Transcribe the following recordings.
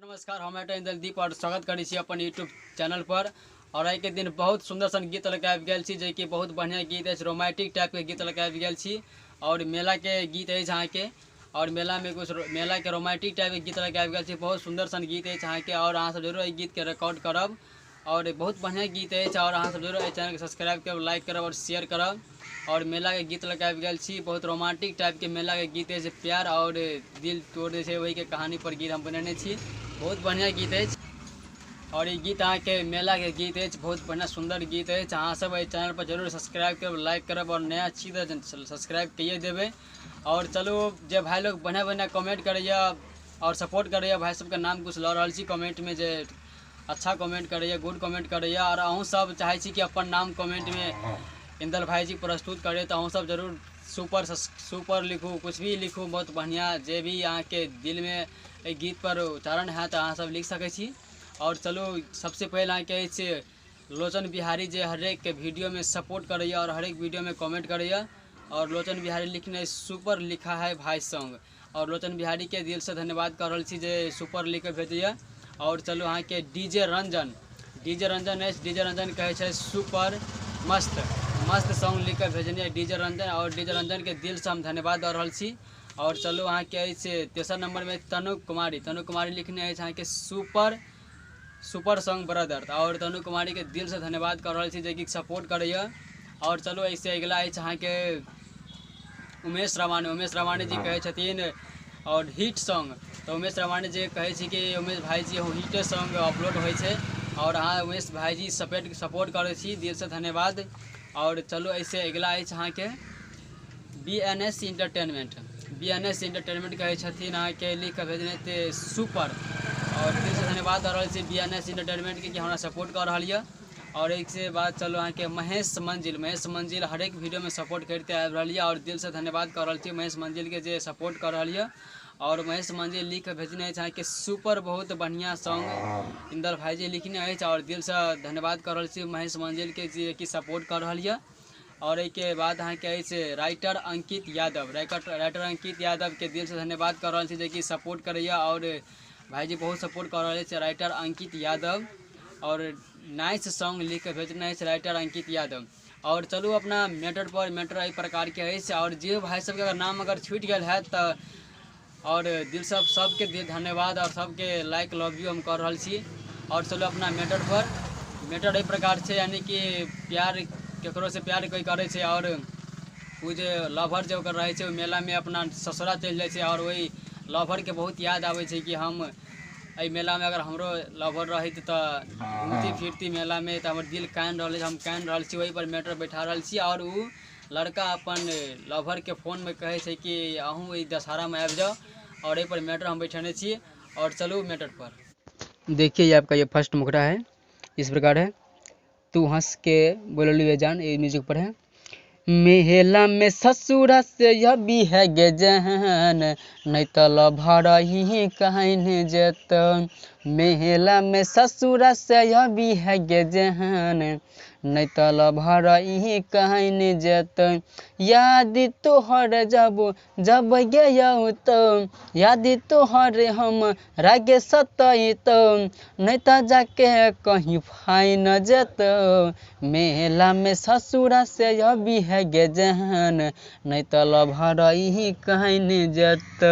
नमस्कार, हम इंदलदीप और स्वागत करै छी अपन यूट्यूब चैनल पर। और आइ के दिन बहुत सुंदर सन गीत लऽ के आबि गेल छी, जेकि बहुत बढ़िया गीत अछि, रोमांटिक टाइप के गीत लऽ के आबि गेल छी। और मेला के गीत अछि अहाँके, और मेला में कुछ मेला के रोमांटिक टाइप के गीत लऽ के आबि गेल छी। बहुत सुंदर सन गीत अछि अहाँके, और अहाँ सब जरूर एहि गीत के रिकॉर्ड करब। और बहुत बढ़िया गीत अछि, और अहाँ सब जरूर एहि चैनल के सब्सक्राइब करब, लाइक करब और शेयर करब। और मेला के गीत लऽ के आबि गेल छी, बहुत रोमांटिक टाइप के मेला के गीत अछि, प्यार और दिल तोड़ दै छै, ओहि के कहानी पर गीत हम बनेने छी। बहुत बढ़िया गीत अछि, और ई गीत अहाँके मेला के गीत अछि, बहुत बढ़िया सुंदर गीत अछि। अहाँ सब एहि चैनल पर जरूर सब्सक्राइब करब, लाइक करब, और नया छी तऽ सब्सक्राइब कहिए देबै। और चलू, जे भाई लोग बढ़िया बढ़िया कमेंट करैया और सपोर्ट करैया, भाई सबके नाम कुछ लऽ रहल छी कमेंट में, जे अच्छा कमेंट करैया, गुड कमेंट करैया। और अहूँ सब चाहै छी कि अपन नाम कमेंट में इंदल भाईजी प्रस्तुत करे, तऽ अहूँ सब जरूर सुपर सुपर लिखू, कुछ भी लिखू, बहुत बढ़िया जे भी अहाँके दिल में एहि गीत पर उच्चारण हैत अहाँ सब लिख सकै छी। और चलू, सबसे पहिले अहाँके अछि लोचन बिहारी, जे हरेक के वीडियो में सपोर्ट करैया और हरेक वीडियो में कमेंट करैया। और लोचन बिहारी लिखने सुपर लिखा है भाई सॉन्ग, और लोचन बिहारी के दिल से धन्यवाद कर रहल छी जे सुपर लिख के भेजैया। और चलू अहाँके डीजे रंजन, डीजे रंजन अछि, डीजे रंजन कहै छै सुपर मस्त मस्त सॉन्ग लिख के भेजने डीजे रंजन, और डीजे रंजन के दिल से हम धन्यवाद दऽ रहल छी। और चलू अहाँके अछि तेसर नंबर में तनु कुमारी, तनु कुमारी लिखने अछि अहाँके सुपर सुपर सॉन्ग ब्रदर, और तनु कुमारी के दिल से धन्यवाद कर रहल छी जे कि सपोर्ट करैया। और चलू एहिसँ अगिला अछि अहाँके उमेश रवानी, उमेश रवानी जी कहै छथिन और हिट सॉन्ग, तऽ उमेश रवानी जी कहै छी कि उमेश भाईजी हिटे सॉन्ग अपलोड होइ छै, और अहाँ उमेश भाईजी सपोर्ट करै छी, दिल से धन्यवाद। और चलू एहिसँ अगिला अछि अहाँके B N S entertainment, B N S entertainment कहै छथिन अहाँके लिख कऽ भेजने थे सुपर, और दिल से धन्यवाद दऽ रहल छी बी एन एस इंटरटेनमेंट के कि हमरा सपोर्ट कऽ रहल यऽ। और एक से बात चलू अहाँके महेश मंजिल, महेश मंजिल हरेक वीडियो में सपोर्ट करिते आबि रहल यऽ, और दिल से धन्यवाद कऽ रहल छी महेश मंजिल के जे सपोर्ट कऽ रहल यऽ। और महेश मंजिल लिख कऽ भेजने अछि अहाँके सुपर बहुत बढ़िया सॉन्ग इंदल भाईजी लिखने अछि, और दिल से धन्यवाद कऽ रहल छी महेश मंजिल के जे कि सपोर्ट कऽ रहल यऽ। और एहिके बाद अहाँके अछि राइटर अंकित यादव, राइटर अंकित यादव के दिल से धन्यवाद कऽ रहल छी जे कि सपोर्ट करैया, और भाईजी बहुत सपोर्ट कऽ रहल अछि राइटर अंकित यादव, और नाइस सॉन्ग लिख कऽ भेजने अछि राइटर अंकित यादव। और चलू अपना मैटर पर, मैटर एहि प्रकारके अछि। और जे भाई सबके अगर नाम अगर छूटि गेल हैत तऽ और दिल सब सबके दिल धन्यवाद, और सबके लाइक लव यू हम कऽ रहल छी। और चलू अपना मैटर पर, मैटर एहि प्रकार छै, यानी कि प्यार केकरो से प्यार कोइ करै छै, और ओ जे लवर जे ओकर रहै छै ओ मेलामे अपना ससुरा चलि जाइ छै, और ओहि लवरके बहुत याद आबै छै कि हम एहि मेलामे अगर हमरो लवर रहैत तऽ घूमती फिरती मेलामे, तऽ हमर दिल कानि रहल अछि, हम कानि रहल छी, ओहि पर मैटर बैठा रहल छी। और ओ लड़का अपन लवरके फोनमे कहै छै कि अहूँ एहि दशहरामे आबि जाउ, और एहि पर मैटर हम बैठेने छी। और चलू मैटर पर देखिए, ये आपका ये फर्स्ट मुखड़ा है, इस प्रकार है। तू हंस के बोललू जान, ये म्यूजिक पर है। मेला में ससुरा से यह भी है गे जहन, नहीं तो लभर ही कहने जेत। मेला में ससुरा से यह भी है गे जहन, नहीं तो लभर ही कहने जेत। याद तोहर जब जब गयौ तो, याद तोहर हम रागे सतई तो, नहीं तो जाके कहीं फाइन जेत। मेला में ससुरा से यह भी है गे जहन, नहीं तो लभर ही कहने जेत।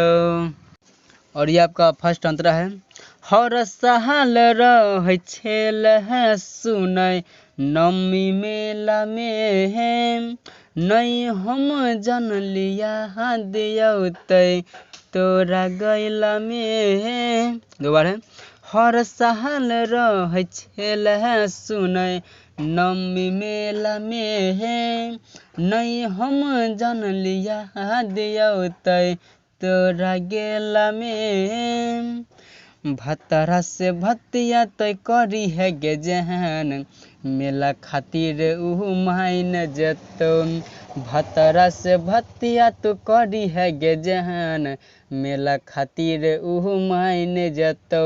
और ये आपका फर्स्ट अंतरा है। हर साल रहै छेल है सुनै नमी मेला में है, नहीं हम जनलिया दियौतै तोरा गैला में है। दोबारा है। हर साल रहै छेल है सुनै नमी मेला में है, नहीं हम जनलिया दियौतै तोरा गेला में। भतरा से भतिया तो करी है गे जहन, मेला खातिर ऊ माइन जेतौ। भतरा से भतिया तो करी है गे जहन, मेला खातिर ऊ माइन जेतौ।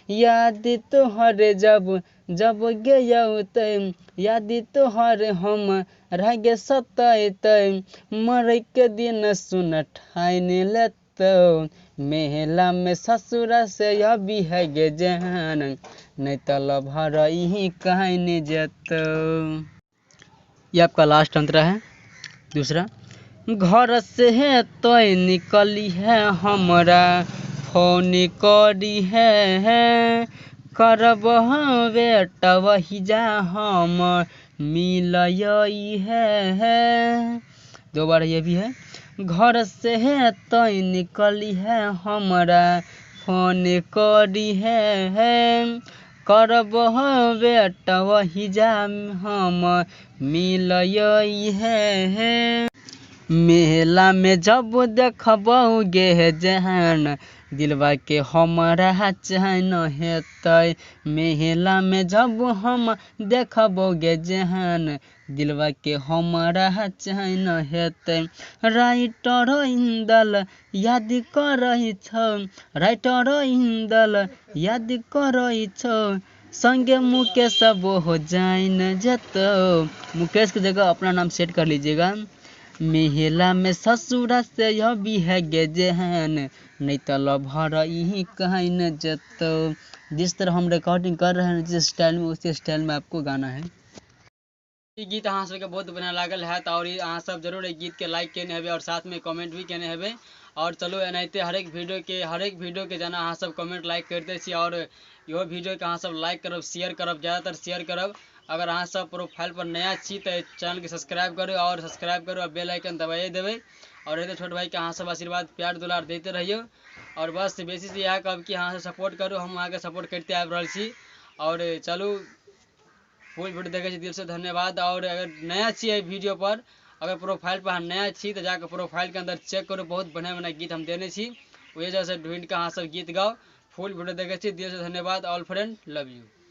याद तोहर जब जब गयौतै, याद तोहर हम रह गे सतैतै, मरै के दिन सुन ठानि लेतै। जेतौ, मेला में ससुरा से अभी है गे जान, नहीं तो लभर ही कहन जेतौ। ये आपका लास्ट अंतरा है। दूसरा, घर से है तो निकली है हमरा फोन करी है, करब बेटा वही जा हम मिलई है। दो बार ये भी है, घर से है तो निकली है हमरा फोन करी है, करब बेटा वही जा हम मिलई है। मेला में जब देखबौ गे जहान, दिलवा के हमरा चैन हेतै, मेला में जब हम देखबौ गे जहान, दिलवा के हमरा चैन हेतै। राइटर इंदल याद करै छौ, राइटर इंदल याद करै छौ, संगे मुकेश हो जाइन जेतौ। मुकेश की जगह अपना नाम सेट कर लीजिएगा। मेला में ससुरा से अभी है गे जहान, नहीं तो लभर ही कहन जेतौ। जिस तरह हम रिकॉर्डिंग कर रहे हैं, जिस स्टाइल में, उसी स्टाइल में आपको गाना है। ई गीत अहाँ सबके बहुत बढ़िया लागल हैत और अहाँ सब जरूर एहि गीत के लाइक केने हेबै और साथ में कमेंट भी केने हेबै। और चलू एनाहिते हरेक वीडियो के जेना अहाँ सब कमेंट लाइक करिते छी और इहो वीडियो के अहाँ सब लाइक करब, शेयर करब, ज़्यादातर शेयर करब। अगर अहाँ सब प्रोफाइल पर नया छी तऽ चैनल के सब्सक्राइब करू और सब्सक्राइब करू और बेल आइकन दबाइए देबै। और एते छोट भाई के अहाँ सब आशीर्वाद प्यार दुलार दैते रहियौ। और बस बेसी से इएह कहब कि अहाँ सब सपोर्ट करू, हम अहाँके सपोर्ट करिते आबि रहल छी। और चलू फुल वीडियो देखै छी, दिल से धन्यवाद। और अगर नया छी एहि वीडियो पर, अगर प्रोफाइल पर अहाँ नया छी तऽ जाकऽ प्रोफाइल के अंदर चेक करू, बहुत बढ़िया बढ़िया गीत हम देने छी, ओहि जगह से ढूँढि कऽ अहाँ सब गीत गाउ। फुल वीडियो देखै छी, दिल से धन्यवाद। All friend, love you.